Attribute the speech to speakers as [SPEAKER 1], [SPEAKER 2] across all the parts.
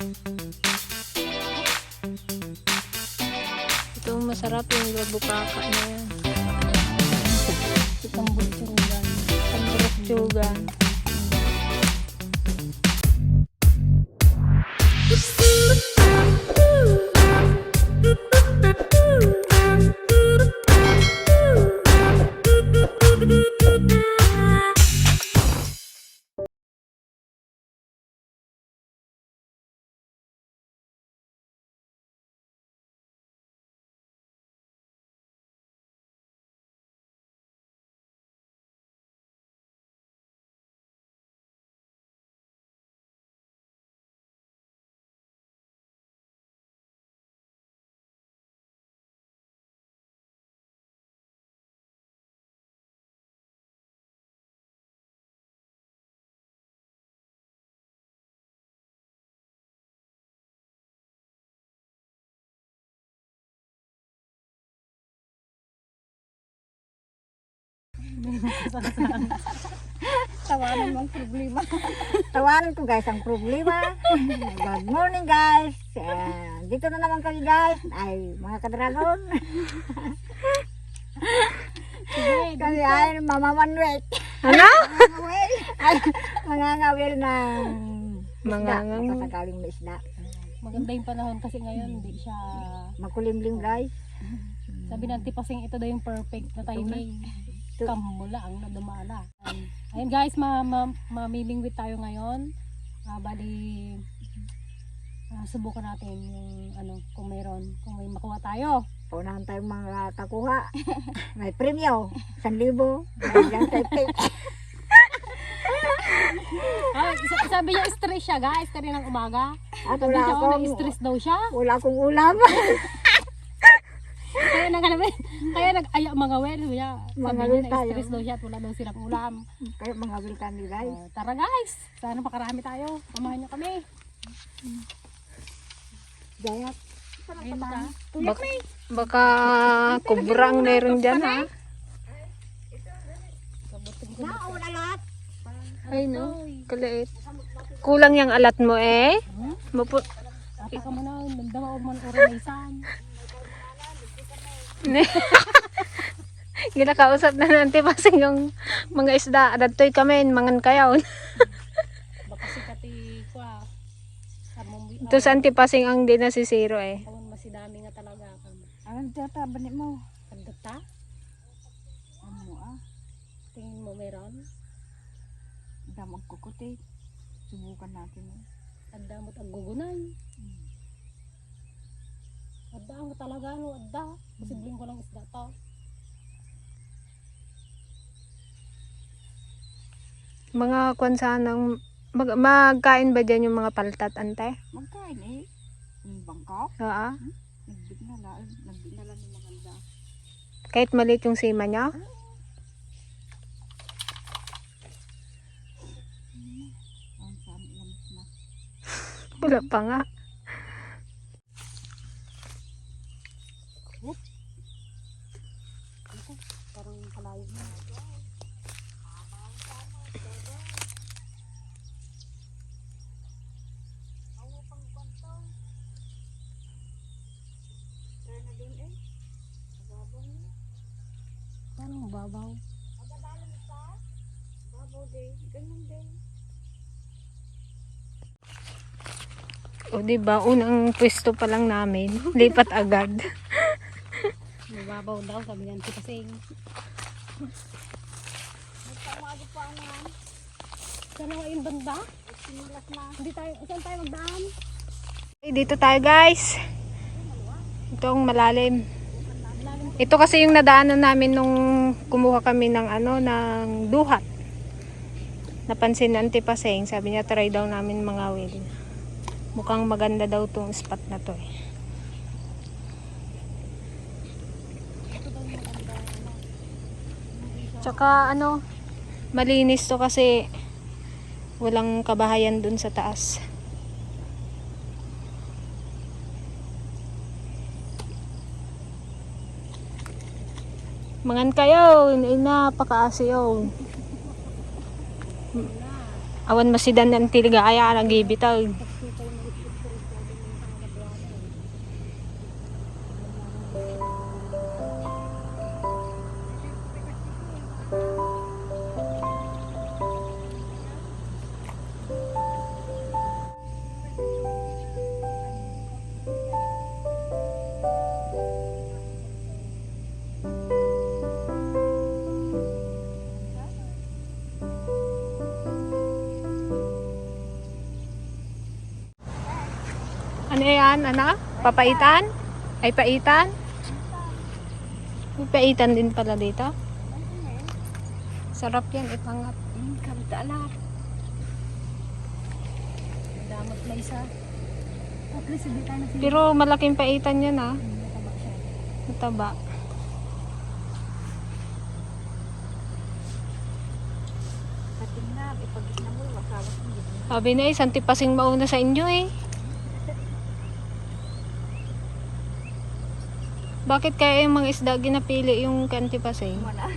[SPEAKER 1] Ito masarap yung labukaka na yan.
[SPEAKER 2] Itong butsugan.
[SPEAKER 1] Pamburok-tsugan.
[SPEAKER 2] Tawanan mo ang problema. Tawanan ko guys ang problema. Good morning guys. Dito na naman kami guys. Ay mga kadragon. Kami ay mamamanwet.
[SPEAKER 1] Ano?
[SPEAKER 2] Ay mangangawil ng
[SPEAKER 1] Mangangang.
[SPEAKER 2] Kasagaling may isda.
[SPEAKER 3] Maganda yung panahon kasi ngayon hindi siya,
[SPEAKER 2] Makulimlim guys.
[SPEAKER 3] sabi ng tipasing ito daw yung perfect na timing. Kamula ang nadumala. Ayun guys, mamimingwit tayo ngayon. Bali subukan natin yung ano, kung may makuha tayo.
[SPEAKER 2] Paunahan tayong mga kakuha. May premyo. 1,000. Diyan sa cake.
[SPEAKER 3] Sabi niya stress siya guys, kaninang umaga.
[SPEAKER 2] At
[SPEAKER 3] Sabi
[SPEAKER 2] wala
[SPEAKER 3] niya
[SPEAKER 2] akong,
[SPEAKER 3] stress daw siya.
[SPEAKER 2] wala akong ulam.
[SPEAKER 3] Kaya nag-aya mga well. Sabi
[SPEAKER 2] Mga
[SPEAKER 3] niya
[SPEAKER 2] well
[SPEAKER 3] na
[SPEAKER 2] tayo.
[SPEAKER 3] stress daw siya at wala daw silang ulam.
[SPEAKER 2] Kaya mga will kami guys.
[SPEAKER 3] Tara guys, sana makarami tayo. Samahan niyo kami.
[SPEAKER 2] Gayat.
[SPEAKER 3] Ayun ka.
[SPEAKER 1] Baka kubra ang meron dyan ha.
[SPEAKER 2] Wala lahat.
[SPEAKER 1] Ay no, kaliit. Kulang yung alat mo eh. Mapu
[SPEAKER 3] Ata ka mo na, nagdama o man ora na isan.
[SPEAKER 1] Ginakausap na natin pasing yung mga isda. Adatoy kami, mangan kayaw.
[SPEAKER 3] Baka sikati ko ah.
[SPEAKER 1] Ito sa antipasing ang di nasisiro eh.
[SPEAKER 3] Kawan masidami nga talaga.
[SPEAKER 2] Anong tiyata, banit mo?
[SPEAKER 3] Pagdata,
[SPEAKER 2] Ano
[SPEAKER 3] tingin mo meron?
[SPEAKER 2] Damag kukuti. Subukan natin.
[SPEAKER 3] Adda mo't agugunan. Adda mo talaga no, adda. Posibleng ko lang isda to.
[SPEAKER 1] Mga kwansanang magkain ba dyan yung mga paltat ante?
[SPEAKER 2] Magkain eh. Yung bangkaw.
[SPEAKER 1] Oo.
[SPEAKER 2] Nagbigna lang yung maganda.
[SPEAKER 1] Kahit maliit yung sima niya.
[SPEAKER 2] Ang saan ilamis na.
[SPEAKER 1] Wala pa nga.
[SPEAKER 3] Parang palayo na. Parang mababaw.
[SPEAKER 1] O diba, unang pwesto pa lang namin. Lipat agad.
[SPEAKER 3] Mababaw daw, sabi niyan si Pasing. Saan ako yung banda? Hindi tayo, saan tayo magdaan?
[SPEAKER 1] Okay, dito tayo guys. Itong malalim. Ito kasi yung nadaanan namin nung kumuha kami ng ng duhat. Napansin na antipasing, sabi niya try daw namin mga will. Mukhang maganda daw tong spot na to eh. Tsaka malinis to kasi walang kabahayan dun sa taas. Mangan kayo, napakaasiyo. Awan masidan ng tiliga kaya nagibitaw. Ano yan, anak? Papaitan? Ay, paitan? May paitan din pala dito. Sarap yan, ipangat.
[SPEAKER 2] Kamtaalat.
[SPEAKER 3] Damot na isa. At least hindi tayo nagsimulan.
[SPEAKER 1] Pero malaking paitan yan ah.
[SPEAKER 3] Mataba siya.
[SPEAKER 1] Mataba.
[SPEAKER 2] Katingnan, ipagit na mo, masawas mo dito.
[SPEAKER 1] Sabi na isang tipasing mauna sa inyo eh. Bakit kaya yung mga isda ginapili yung kantipasing?
[SPEAKER 2] Wala.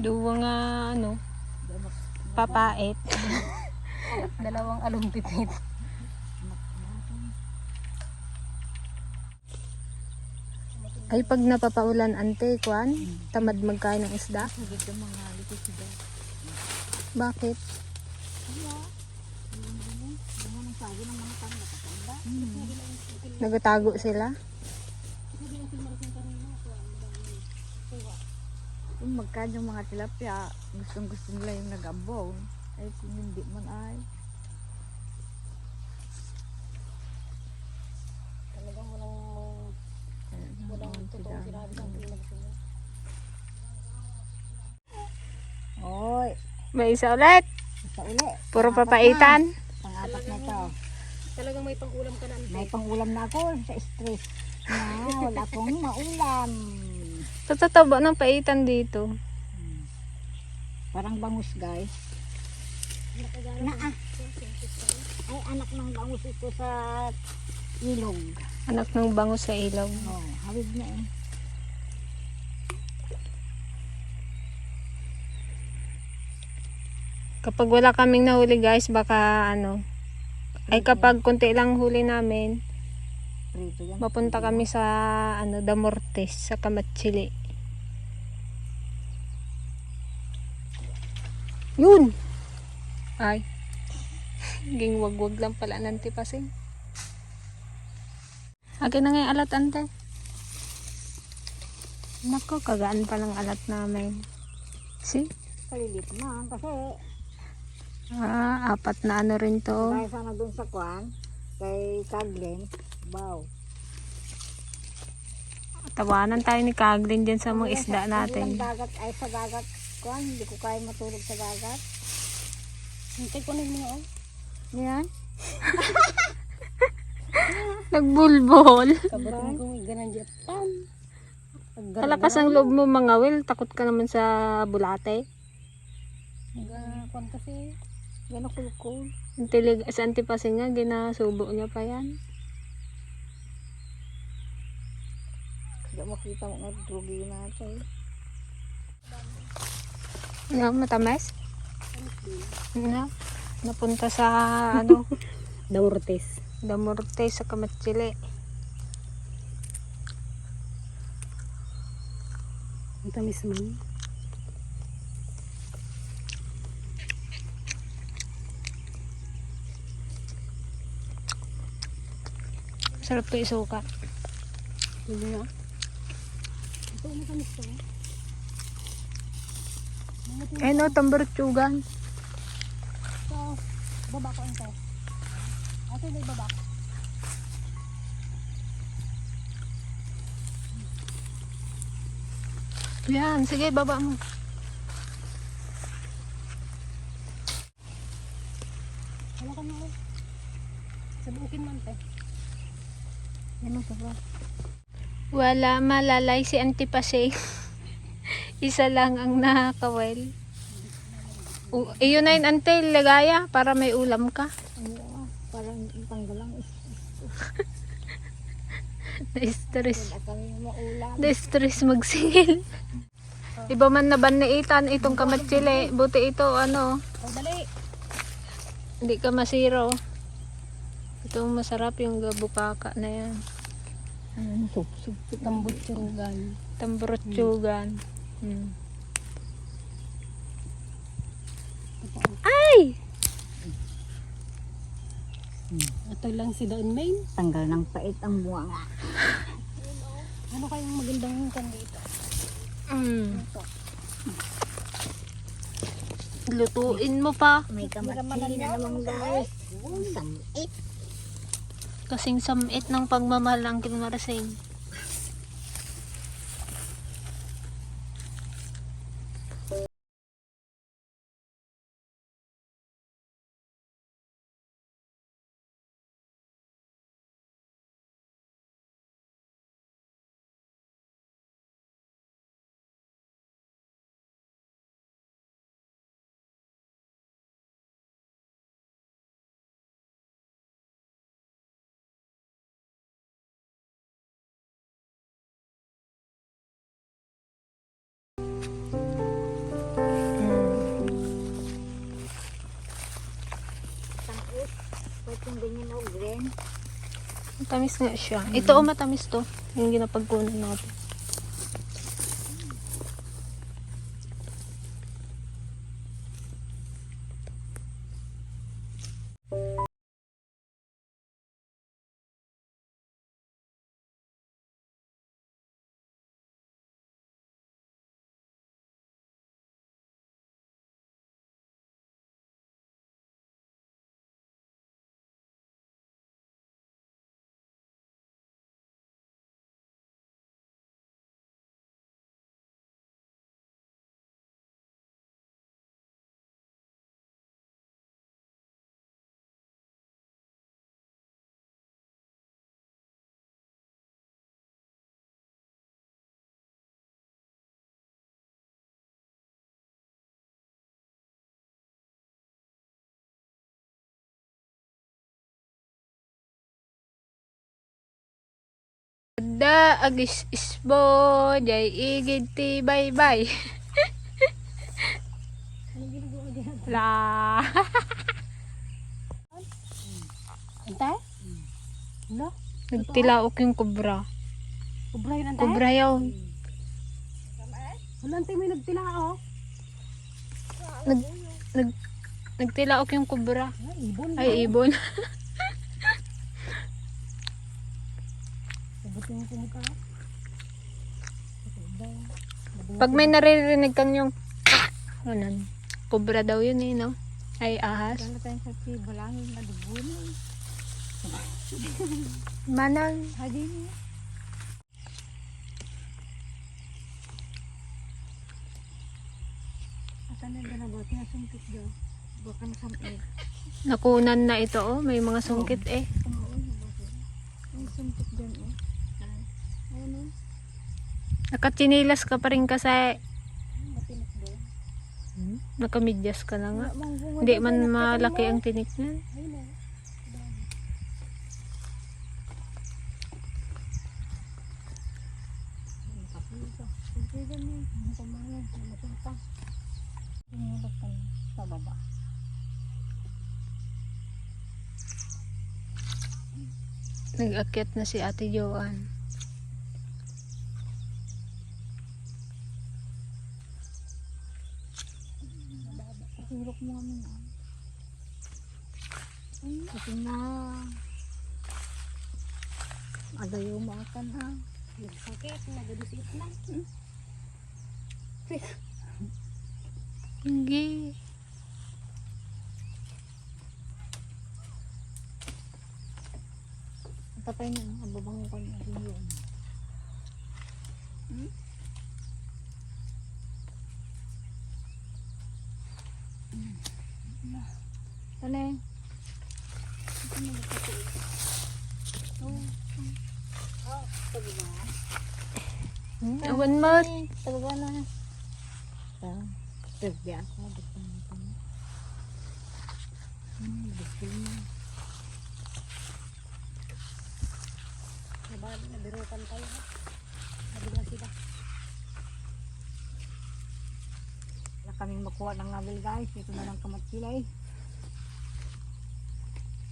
[SPEAKER 1] Duwa nga ano, papait.
[SPEAKER 3] Dalawang alumpipit.
[SPEAKER 1] Ay pag napapaulan ante, kwan, tamad magkain ng isda.
[SPEAKER 2] Dito mga dito sila.
[SPEAKER 1] Bakit?
[SPEAKER 2] Bunga ng sabi ng mga tanda katanda.
[SPEAKER 1] Nagatago sila?
[SPEAKER 2] Kung magkaan yung mga tilapia, gustong gusto nila yung nag-ambaw. Ay kung hindi man ay.
[SPEAKER 3] Talagang walang totoong sinabi sa akin.
[SPEAKER 2] Oy,
[SPEAKER 1] May isa ulit.
[SPEAKER 2] isa uli.
[SPEAKER 1] Puro papaitan.
[SPEAKER 2] Pang-apat na to.
[SPEAKER 3] Talagang may pang-ulam ka na.
[SPEAKER 2] May pang-ulam na ako sa stress. Na wala akong maulam.
[SPEAKER 1] Tatataba ng paitan dito.
[SPEAKER 2] Parang bangus guys. Ay anak ng bangus ito sa ilog.
[SPEAKER 1] Anak ng bangus sa ilog.
[SPEAKER 2] Oh, hawig na eh.
[SPEAKER 1] Kapag wala kaming nahuli guys, baka ano, ay kapag konti lang huli namin,
[SPEAKER 2] Prito yan.
[SPEAKER 1] mapunta kami sa ano, Damortes, sa Kamatsili. Yun! Ay. Ging wag-wag lang pala ng tipasing. Akin na nga yung alat ante. Nako, kagaan pa ng alat namin. See?
[SPEAKER 2] Kalilit na kasi
[SPEAKER 1] Apat na ano rin to.
[SPEAKER 2] dahil sana dun sa kwan kay Kaglen, baw.
[SPEAKER 1] Tawanan tayo ni Kaglin dyan sa mga isda
[SPEAKER 2] Yung
[SPEAKER 1] natin.
[SPEAKER 2] dagat ay sa dagat kwan, hindi ko kaya matulog sa dagat.
[SPEAKER 3] Hintay ko na yung mga
[SPEAKER 2] Yan.
[SPEAKER 1] Nagbulbol.
[SPEAKER 3] kabatin kong ganan Japan.
[SPEAKER 1] Kalakas ang loob mo mga Will. Takot ka naman sa bulate.
[SPEAKER 3] Nagkakon kasi.
[SPEAKER 2] Yan ako kulkul.
[SPEAKER 1] Sa antipasing nga, ginasubo niya pa yan.
[SPEAKER 2] Hindi makita mo nga drugi natin.
[SPEAKER 1] Ano, matamis? Na, napunta sa ano,
[SPEAKER 3] Damortes.
[SPEAKER 1] Damorte sa Kamatsili.
[SPEAKER 3] Ang tamis man.
[SPEAKER 1] Sarap to isuka.
[SPEAKER 3] Hindi na. Ito matamis to.
[SPEAKER 1] Eh no, tambartsugan.
[SPEAKER 3] So, baba ko ito. Ate, may baba ko.
[SPEAKER 1] Yan, sige, baba mo.
[SPEAKER 3] Wala ka na ako. Sabukin man te.
[SPEAKER 2] Ano sa ba?
[SPEAKER 1] Wala malalay si Auntie Pasay. Isa lang ang nakakawel. Iyon na yun, Auntie, lagaya para may ulam ka.
[SPEAKER 2] Oo, parang tanggalang
[SPEAKER 1] Na-stress.
[SPEAKER 2] Wala kami maulam.
[SPEAKER 1] Na-stress magsingil. Iba man na banaitan itong kamatsili. Buti ito, ano,
[SPEAKER 3] Oh, dali.
[SPEAKER 1] hindi ka masiro. Ito masarap yung bukaka na yan.
[SPEAKER 2] Ano, sup-sup.
[SPEAKER 3] Tambutsurugan.
[SPEAKER 1] Tamburotsugan. Ay!
[SPEAKER 3] Ito lang si Daon Main.
[SPEAKER 2] Tanggal ng pait ang buwanga.
[SPEAKER 3] Ano kayang magandang kan dito?
[SPEAKER 1] Lutuin mo pa.
[SPEAKER 2] May kamatsili na naman guys. Samit.
[SPEAKER 1] Kasing samit ng pagmamahal ng Kilmarasing.
[SPEAKER 2] Tangit. Pwede yung ganyan o green.
[SPEAKER 1] Matamis nga siya. Ito matamis to. Yung ginapagkunan natin. Da agis isbo jay igid ti bye bye. La.
[SPEAKER 3] Antay? Ano?
[SPEAKER 1] Nagtilaok yung kubra.
[SPEAKER 3] Kubra yun antay?
[SPEAKER 1] Kubra yaw.
[SPEAKER 3] Wala antay may nagtila oh.
[SPEAKER 1] Nag, nag, nagtilaok yung kubra.
[SPEAKER 3] Ay, ibon.
[SPEAKER 1] Ay, ibon.
[SPEAKER 3] Sabutin mo kumukha.
[SPEAKER 1] Pag may naririnig kang yung ano, kubra daw yun eh, no? Ay, ahas.
[SPEAKER 2] Kala tayo sa balangin na dubun.
[SPEAKER 1] Manang.
[SPEAKER 2] Hadi. Atan na ganabot na sumpit do. Bukan samit.
[SPEAKER 1] Nakunan na ito, oh. May mga sungkit eh.
[SPEAKER 2] Oo, ang sumpit dyan oh. Ano?
[SPEAKER 1] Nakatsinilas ka pa rin kasi
[SPEAKER 2] Matinik do.
[SPEAKER 1] nakamidyas ka na nga. Hindi man malaki ang tinik niyan.
[SPEAKER 2] Sa baba.
[SPEAKER 1] Nag-akyat na si Ate Joanne.
[SPEAKER 2] Hirok mo kami na. Ito na. Adayo makan ha.
[SPEAKER 3] Sakit, nagadusit na.
[SPEAKER 1] Hindi.
[SPEAKER 2] Tapay na. Ababang ko niya.
[SPEAKER 1] Awan mo.
[SPEAKER 2] Talaga na. Terbiya.
[SPEAKER 3] Nabirukan tayo. Sabi na sila.
[SPEAKER 2] Wala kaming makuha ng ngabil guys. Ito na lang kamat sila eh.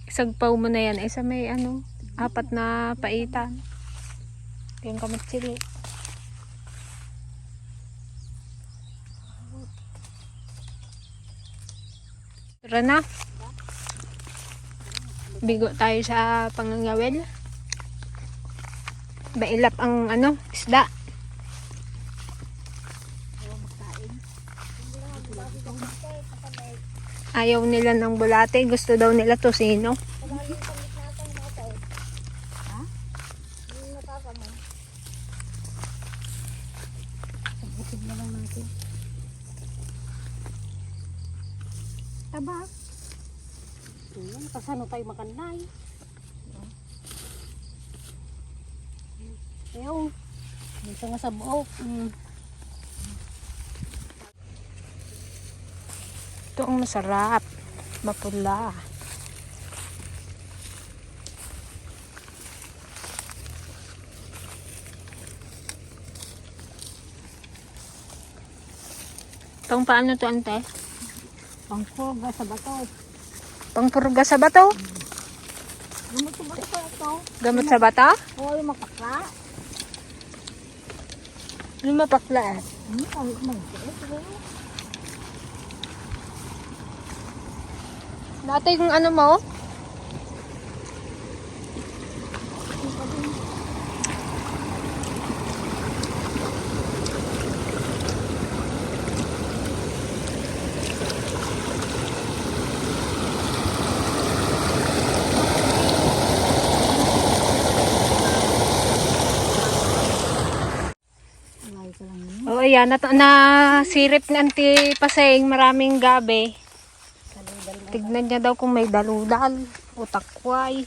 [SPEAKER 1] Isagpaw mo na yan. Isa may ano, 4 na paitan. Yung kamatsili. Tara na. Bigo tayo sa pangangawil. Bailap ang ano, isda. Ayaw nila ng bulate. Gusto daw nila tosino.
[SPEAKER 3] Bukid na lang natin.
[SPEAKER 2] Taba.
[SPEAKER 3] Ayan, kasano tayo makanay. Ayaw. Dito nga sa buhok.
[SPEAKER 1] Ito ang masarap. Mapula. Itong paano to, ante?
[SPEAKER 2] Pangkurga sa bato.
[SPEAKER 1] Pangpurga sa bato?
[SPEAKER 2] Gamot sa bato ko ito.
[SPEAKER 1] Gamot sa bata?
[SPEAKER 2] Oo, yung makakla.
[SPEAKER 1] Lumapakla eh.
[SPEAKER 2] Kahit magkait.
[SPEAKER 1] Dati yung ano mo?
[SPEAKER 2] Alay ka lang yun.
[SPEAKER 1] Oo, yan. Na sirip ni Auntie Paseng. Maraming gabi. Tignan niya daw kung may daludal o takway.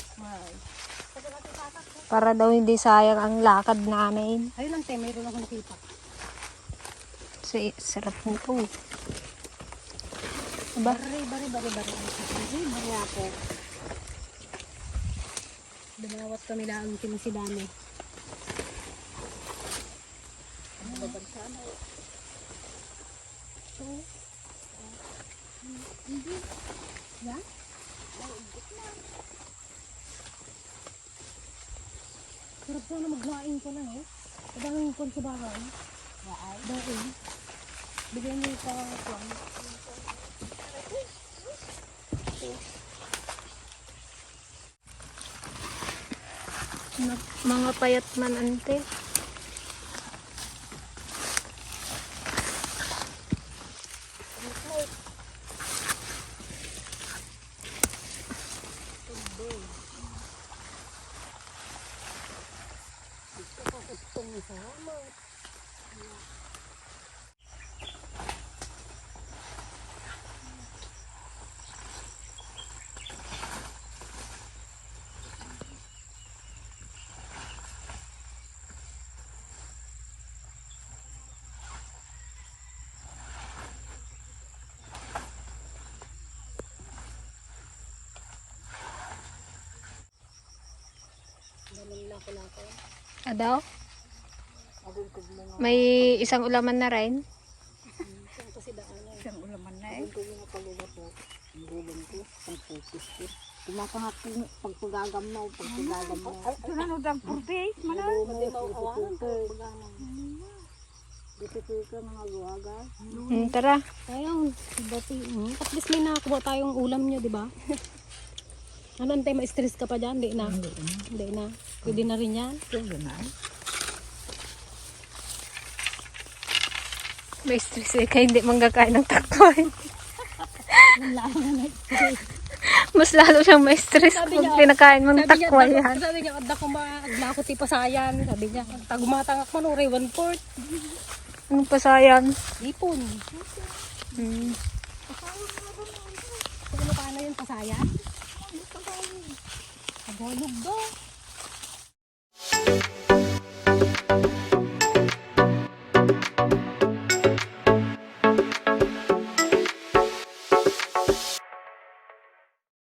[SPEAKER 1] Para daw hindi sayang ang lakad namin.
[SPEAKER 3] Ayun lang, te, mayroon akong nakita.
[SPEAKER 1] Sarap nito. Aba,
[SPEAKER 3] Bari ako. Dumawat kami lang kinisidami. Sarap sana maglaing ko na, no? Kadang kon sa bahay. Daing. Bigyan niyo pa kwan.
[SPEAKER 1] mga payat man, ante. Adaw? May isang ulaman na rin.
[SPEAKER 2] Isang ulaman na eh. Kumakahak ko pagpagagam mo. Ito na nung purpose. Dito ka mga guwaga.
[SPEAKER 1] Tara.
[SPEAKER 3] Ayun, dati. At least may nakakuha tayong ulam nyo, di ba? Ano, antay, ma-stress ka pa dyan? Hindi na. Hindi na. Pwede na rin yan.
[SPEAKER 1] May stress eh, kaya hindi manggakain ng takwan. Mas lalo siyang may stress
[SPEAKER 3] Sabi
[SPEAKER 1] kung
[SPEAKER 3] niya,
[SPEAKER 1] pinakain mong takwan yan.
[SPEAKER 3] Sabi niya, adda ko maglako ti pasayan. Sabi niya, tagumatangak man, ore, 1/4.
[SPEAKER 1] Anong pasayan?
[SPEAKER 3] Ipon.
[SPEAKER 1] Hmm.
[SPEAKER 3] Kung ano paano yung pasayan? Tagalog daw.